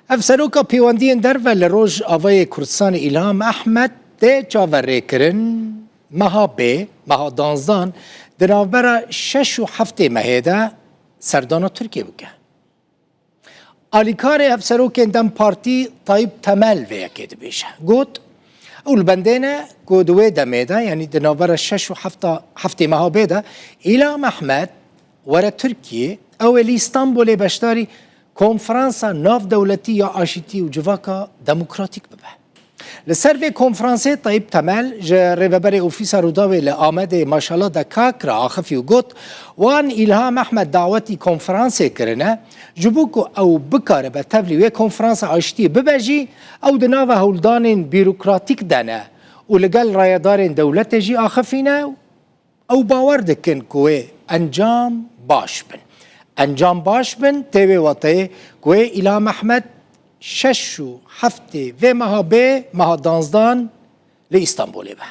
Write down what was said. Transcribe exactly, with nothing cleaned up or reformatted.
Hevseroka Pêwendiyên Derve li Rojavayê Kurdistanê Îlham Ehmed tê çaverêkirin. Meha bê, meha danzdan, di navbera şeş û heftê mehê de serdana Tirkiyê bike. Alîkarê Hevserokên DEM Partî Tayyip Temel vê yekê dibêje. Got, ew li bendê ne ku di wê demê de, yanî di navbera şeş û heft, heftê meha bê de, Îlham Ehmed were Tirkiyê, ew ê li Îstanbulê beşdarî konferansa navdewletî ya aşîtî û civaka demokratîk bibe. Li ser vê konferansê Tayyip Temel ji rêveberê Ofîsa Rûdawê li Amedê Maşala Dekak re axifî û got, wan Îlham Ehmed dawetî konferansê kirine, ji bo ku ew bikaribe tevlî wê konferansa aştiyê bibe jî, ew di nava hewldanên bîrokratîk de ne û li gel rayedarên dewletê jî axifîne. Ew bawer dikin ku wê encam baş bin. Encam baş bin, tê wê wateyê ku wê Îlham Ehmed şeş û heftê vê meha bê, meha danzdan li Îstanbulê be.